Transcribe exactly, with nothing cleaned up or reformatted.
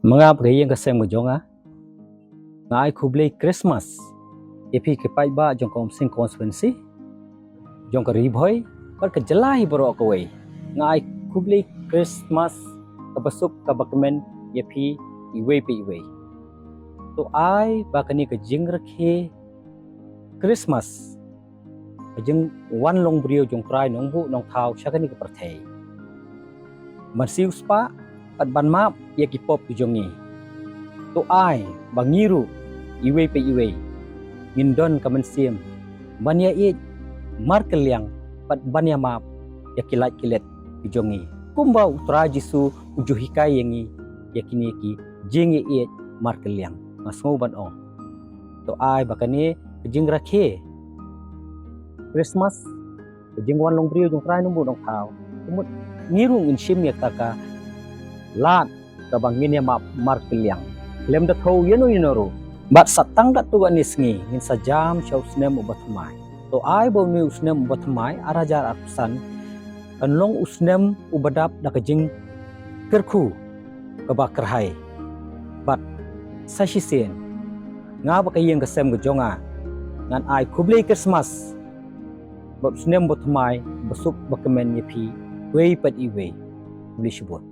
Manga baka ïing ka sem ka jong nga. Nga ai khublei Christmas ïa phi ki paidbah jong ka Umsning constituency, jong ka Ri Bhoi bad ka jylla hi baroh kawei. Nga ai khublei Christmas kaba suk kaba kmen ïa phi iwei pa iwei. To ai ba kane ka jingrakhe Christmas, ka jingwan long briew jong Trai Nongbuh Nongthaw sha kane ka pyrthei, ban siew spah bad ban map ïa ki pop ki jong ngi. To ai ba ngi ruh iwei pa iwei ngin don ka mynsiem ban ïa ïeit markylliang bad ban ïa map ïa ki lait ki let ki jong ngi, kumba u Trai Jisu u ju hikai ïa ngi ïa kine ki jingïa ïeit markylliang. Nga sngew ban ong, to ai ba kane ka jingrakhe Christmas, ka jingwan long briew jong Trai Nongbuh Nongthaw, kumut ngi ruh ngin shim ïa kata ka lad kaba ngin ïa map markylliang khlem da thew ïano ïano ruh. Bad sa tang katto katne sngi ngin sa jam sha u snem uba thymmai. To ai ba une u snem uba thymmai ar hajar arphew san kan long u snem uba dap da ka jingkyrkhu kaba kyrhai. Bad sa shisien, nga baka ïing ka sem ka jong nga, ngan ai khublei Christmas bad u snem uba thymmai ba suk ba kmen ïa phi iwei pa iwei. Khublei shibun.